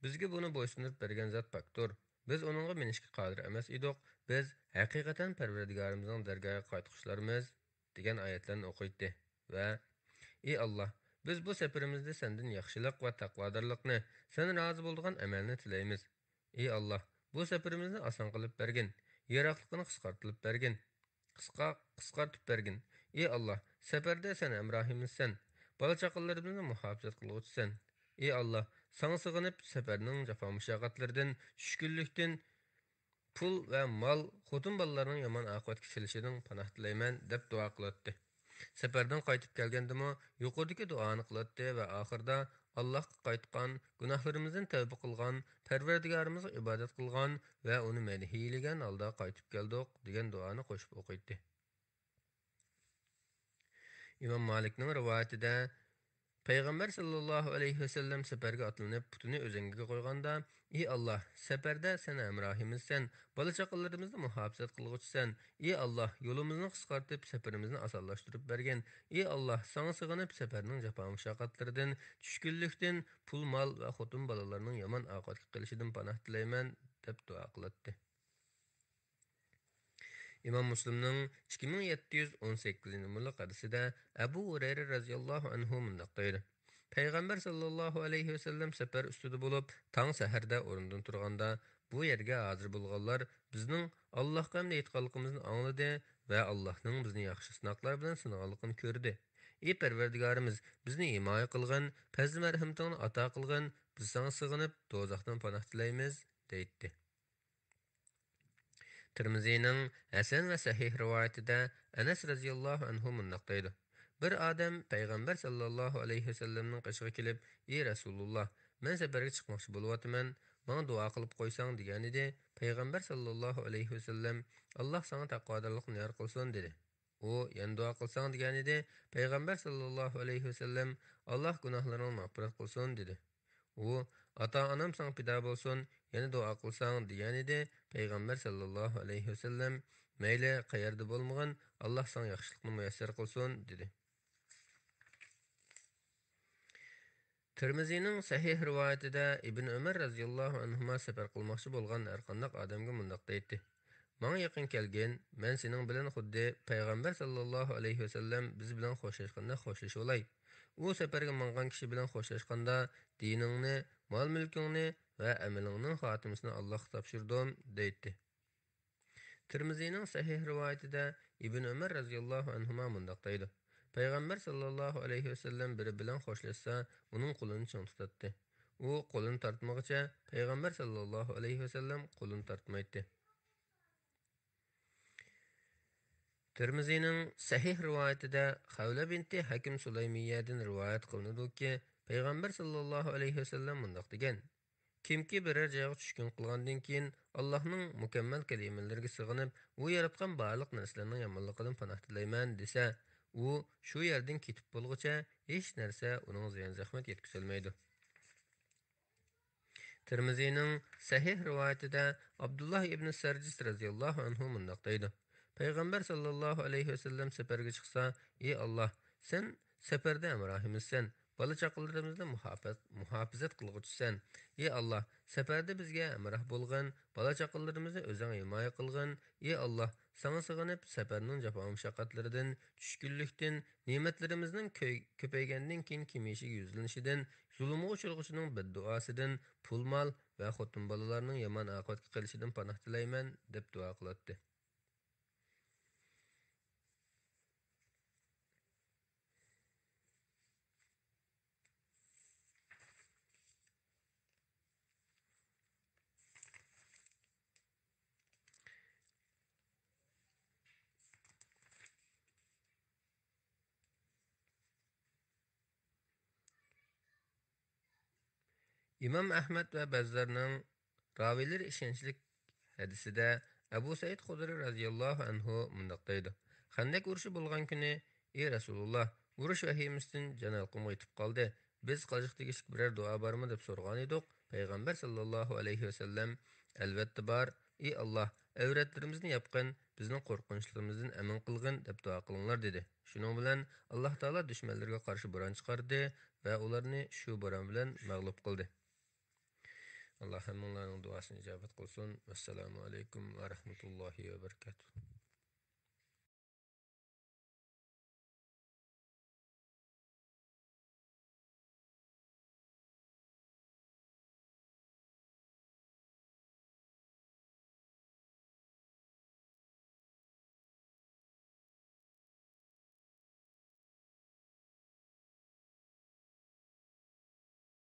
بىزگە بۇنى بويسۇندۇرۇپ بەرگەن زات پاكتۇر. بىز ئۇنىڭغا مىنىشكە قادىر ئەمەس ئىدۇق. بىز ھەقىقەتەن پەرۋەردىگارىمىزنىڭ دەرگاھىغا قايتقۇچىلارمىز، دېگەن ئايەتلەرنى ئوقۇيتتى ۋە، ئى ئاللاھ، بىز بۇ سەپىرىمىزدە سەندىن ياخشىلىق ۋە تەقۋادارلىقنى، سەن رازى بولىدىغان ئەمەلنى تىلەيمىز. ئى ئاللاھ، بۇ سەپىرىمىزنى ئاسان قىلىپ بەرگىن، يىراقلىقىنى قىسقارتىلىپ بەرگىن، قىسقا، قىسقارتىپ بەرگىن. ئى ئاللاھ، سەپەردە سەن ھەمراھىمىزسەن، بالا-چاقىلىرىمىزنى مۇھاپىزەت قىلغۇچىسەن. ئى ئاللاھ، ساڭا سىغىنىپ سەپەرنىڭ جاپا-مۇشەققەتلىرىدىن، چۈشكۈنلۈكتىن، پۇل ۋە مال، خوتۇن بالىلارنىڭ يامان ئاقىۋەتكە چېلىشىدىن پاناھ تىلەيمەن، دەپ دۇئا قىلاتتى. سەپەردىن قايتىپ كەلگەندىمۇ يۇقىرىدىكى دۇئانى قىلاتتى ۋە ئاخىرىدا، ئاللاھقا قايتقان، گۇناھلىرىمىزدىن تەۋبە قىلغان، پەرۋەردىگارىمىزغا ئىبادەت قىلغان ۋە ئۇنى مەدھىيلىگەن ھالدا قايتىپ كەلدۇق، دېگەن دۇئانى قوشۇپ ئوقۇيتتى. ئىمام مالىكنىڭ رىۋايىتىدە، پەيغەمبەر ساللاللاھۇ ئەلەيھى ۋەسەللەم سەپەرگە ئاتلىنىپ، پۇتىنى ئۆزەڭگىگە قويغاندا، ئى ئاللاھ، سەپەردە سەن ھەمراھىمىزسەن، بالا-چاقىلىرىمىزنى مۇھاپىزەت قىلغۇچىسەن. ئى ئاللاھ، يولىمىزنى قىسقارتىپ، سەپىرىمىزنى ئاسانلاشتۇرۇپ بەرگىن. ئى ئاللاھ، ساڭا سىغىنىپ، سەپەرنىڭ جاپا-مۇشەققەتلىرىدىن، چۈشكۈنلۈكتىن، پۇل-مال ۋە خوتۇن-بالىلارنىڭ يامان ئاقىۋەتكە قېلىشىدىن پاناھ تىلەيمەن، دەپ دۇئا قىلاتتى. ئىمام مۇسلىمنىڭ ئىككى مىڭ يەتتە يۈز ئون سەككىزىنچى نومۇرلۇق ھەدىسىدە ئەبۇ ھۇرەيرە رەزىياللاھۇ ئەنھۇ مۇنداق دەيدۇ: پەيغەمبەر ساللاللاھۇ ئەلەيھى ۋەسەللەم سەپەر ئۈستىدە بولۇپ، تاڭ سەھەردە ئورنىدىن تۇرغاندا، بۇ يەرگە ھازىر بولغانلار بىزنىڭ ئاللاھقا ھەمدە ئېيتقانلىقىمىزنى ئاڭلىدى ۋە ئاللاھنىڭ بىزنى ياخشى سىناقلار بىلەن سىنىغانلىقىنى كۆردى. ئى پەرۋەردىگارىمىز، بىزنى ھىمايە قىلغىن، پەزلى مەرھىمىتىڭنى ئاتا قىلغىن، بىز ساڭا سىغىنىپ، دوزاختىن پاناھ تىلەيمىز، دەيتتى. تىرمىزىنىڭ ھەسەن ۋە سەھىھ رىۋايىتىدە ئەنەس رەزىياللاھۇ ئەنھۇ مۇنداق دەيدۇ: بىر ئادەم پەيغەمبەر ساللاللاھۇ ئەلەيھى ۋەسەللەمنىڭ قېشىغا كېلىپ، ئى رەسۇلۇللاھ، مەن سەپەرگە چىقماقچى بولۇۋاتىمەن، ماڭا دۇئا قىلىپ قويساڭ، دېگەنىدى. پەيغەمبەر ساللاللاھۇ ئەلەيھى ۋەسەللەم، ئاللاھ ساڭا تەقۋادارلىقنى يار قىلسۇن، دېدى. ئۇ يەنە دۇئا قىلساڭ، دېگەنىدى. پەيغەمبەر ساللاللاھۇ ئەلەيھى ۋەسەللەم، ئاللاھ گۇناھلىرىڭنى مەغپىرەت قىلسۇن، دېدى. ئۇ، ئاتا-ئانام ساڭا پىدا بولسۇن، يەنە دۇئا قىلساڭ، دېگەنىدى. پەيغەمبەر ساللاللاھۇ ئەلەيھى ۋەسەللەم، مەيلى قەيەردە بولمىغىن، ئاللاھ ساڭا ياخشىلىقنى مۇيەسسەر قىلسۇن، دېدى. تىرمىزىنىڭ سەھىھ رىۋايىتىدە ئىبن ئۆمەر رەزىياللاھۇ ئەنھۇما سەپەر قىلماقچى بولغان ھەرقانداق ئادەمگە مۇنداق دەيتتى: ماڭا يېقىن كەلگىن، مەن سېنىڭ بىلەن خۇددى پەيغەمبەر ساللاللاھۇ ئەلەيھى ۋەسەللەم بىز بىلەن خوشلاشقاندەك خوشلىشىۋالاي. ئۇ سەپەرگە ماڭغان كىشى بىلەن خوشلاشقاندا، دىنىڭنى، مال-مۈلكۈڭنى ۋە ئەمىلىڭنىڭ خاتىمىسىنى ئاللاھقا تاپشۇردۇم، دەيتتى. تىرمىزىنىڭ سەھىھ رىۋايىتىدە ئىبن ئۆمەر رەزىياللاھۇ ئەنھۇما مۇنداق دەيدۇ: پەيغەمبەر ساللاللاھۇ ئەلەيھى ۋەسەللەم بىرى بىلەن خوشلاشسا، ئۇنىڭ قولىنى چىڭ تۇتاتتى. ئۇ قولىنى تارتمىغۇچە پەيغەمبەر ساللاللاھۇ ئەلەيھى ۋەسەللەم قولىنى تارتمايتتى. تىرمىزىنىڭ سەھىھ رىۋايىتىدە خەۋلە بىنتى ھەكىم سۇلەيمىيەدىن رىۋايەت قىلىنىدۇكى، پەيغەمبەر ساللاللاھۇ ئەلەيھى ۋەسەللەم مۇنداق دېگەن: كىمكى بىرەر جايغا چۈشكۈن قىلغاندىن كېيىن، ئاللاھنىڭ مۇكەممەل كەلىمىلىرىگە سىغىنىپ، ئۇ ياراتقان بارلىق نەرسىلەرنىڭ يامانلىقىدىن پاناھ تىلەيمەن، دېسە، ئۇ شۇ يەردىن كېتىپ بولغۇچە ھېچ نەرسە ئۇنىڭغا زىيان-زەخمەت يەتكۈزەلمەيدۇ. تىرمىزىنىڭ سەھىھ رىۋايىتىدە ئابدۇللاھ ئىبنى سەرجىس رەزىياللاھۇ ئەنھۇ مۇنداق دەيدۇ: پەيغەمبەر ساللاللاھۇ ئەلەيھى ۋەسەللەم سەپەرگە چىقسا، ئى ئاللاھ، سەن سەپەردە ھەمراھىمىزسەن، بالا-چاقىلىرىمىزنى مۇھاپىز-، مۇھاپىزەت قىلغۇچىسەن. ئى ئاللاھ، سەپەردە بىزگە ھەمراھ بولغىن، بالا-چاقىلىرىمىزنى ئۆزۈڭ ھىمايە قىلغىن. ئى ئاللاھ، ساڭا سېغىنىپ، سەپەرنىڭ جاپا-مۇشەققەتلىرىدىن، چۈشكۈنلۈكتىن، نېمەتلىرىمىزنىڭ كۆي-، كۆپەيگەندىن كېيىن كېمىيىشىگە يۈزلىنىشىدىن، زۇلۇمغا ئۇچرىغۇچىنىڭ بەددۇئاسىدىن، پۇل-مال ۋە خوتۇن-بالىلارنىڭ يامان ئاقىۋەتكە قېلىشىدىن پاناھ تىلەيمەن، دەپ دۇئا قىلاتتى. ئىمام ئەھمەد ۋە بەززارنىڭ راۋىيلىرى ئىشەنچلىك ھەدىسىدە ئەبۇ سەئىد خۇدرى رەزىياللاھۇ ئەنھۇ مۇنداق دەيدۇ: خەندەك ئۇرۇشى بولغان كۈنى، ئى رەسۇلۇللا، ئۇرۇش ۋەھىمىسىدىن جان ھالقۇمغا يېتىپ قالدى. بىز قىلىشقا تېگىشلىك بىرەر دۇئا بارمۇ؟ دەپ سورىغانىدۇق. پەيغەمبەر ساللاللاھۇ ئەلەيھى ۋەسەللەم، ئەلۋەتتە بار. ئى ئاللا، ئەۋرەتلىرىمىزنى ياپقىن، بىزنى قورقۇنچلىرىمىزدىن ئەمىن قىلغىن، دەپ دۇئا قىلىڭلار، دېدى. شۇنىڭ بىلەن ئاللا تائالا دۈشمەنلىرىگە قارشى بوران چىقاردى ۋە ئۇلارنى شۇ بوران بىلەن مەغلۇپ قىلدى. ئاللا ھەممىڭلارنىڭ دۇئاسىنى ئىجابەت قىلسۇن. ۋەسسالامۇ ئەلەيكۇم ۋە رەھمەتۇللاھى ۋە بەرىكاتۇھ.